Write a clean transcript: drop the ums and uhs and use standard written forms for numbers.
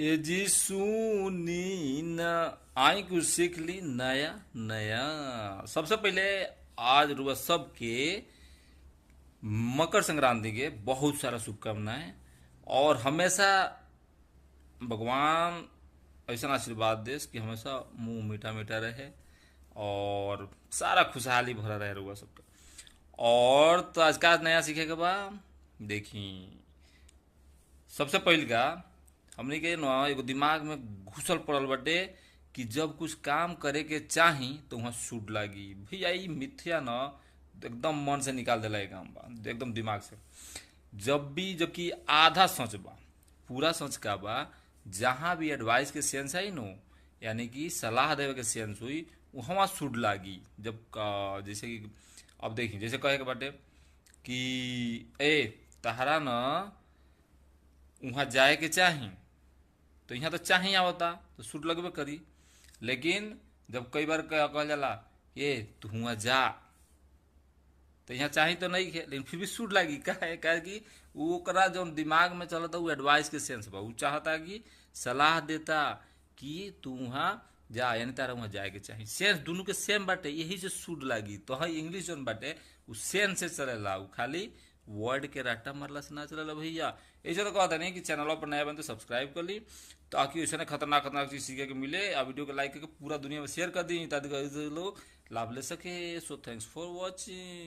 ए जी सुनी न, आई कुछ सीख ली नया नया। सबसे पहले आज रुआ सबके मकर संक्रांति के बहुत सारा शुभकामनाएं और हमेशा भगवान ऐसा आशीर्वाद देस कि हमेशा मुंह मीठा मीठा रहे और सारा खुशहाली भरा रहे रुआ सबका। और तो आज का नया सीखे के बा, देखी सबसे पहिल का हमनी के न एगो दिमाग में घुसल पड़ल बाटे कि जब कुछ काम करे के चाही तो वहाँ should लागी। भैया ई मिथ्या न एकदम मन से निकाल देला काम बा, एकदम दिमाग से। जब भी जबकि आधा सच बा, पूरा सच का बा, जहाँ भी एडवाइस के सेंस आई नो, यानी कि सलाह देवे के सेंस हुई, वहाँ should लागी। जब जैसे कि अब देखी, जैसे कहे के बाटे कि ए तहरा न वहाँ जाए के चाही, तो यहाँ तो चाही आवता तो should लगबे करी। लेकिन जब कई बार कहल जाला ए तू हुआ जा, तो यहाँ चाही तो नहीं है, लेकिन फिर भी should लागी। काहे? काहे कि वो ओकरा जौन दिमाग में चलता वो एडवाइस के सेंस बा, वो चाहता कि सलाह देता कि तू वहाँ जा, यानी तारा वहाँ जाए के चाही। सेंस दोनों के सेम बाटे, यही से should लागी। तो है इंग्लिश जौन बाटे उ सेंस से चलेला, उ खाली वर्ड के रट्टा मारला से ना चलेला भैया। ऐसे तो कहता नहीं कि चैनल पर नया बन तो सब्सक्राइब कर ली ताकि ऐसे खतरनाक खतरनाक चीज सीखे के मिले। आ वीडियो को लाइक करके पूरा दुनिया में शेयर कर दी ताकि लोग लाभ ले सके। So thanks for watching.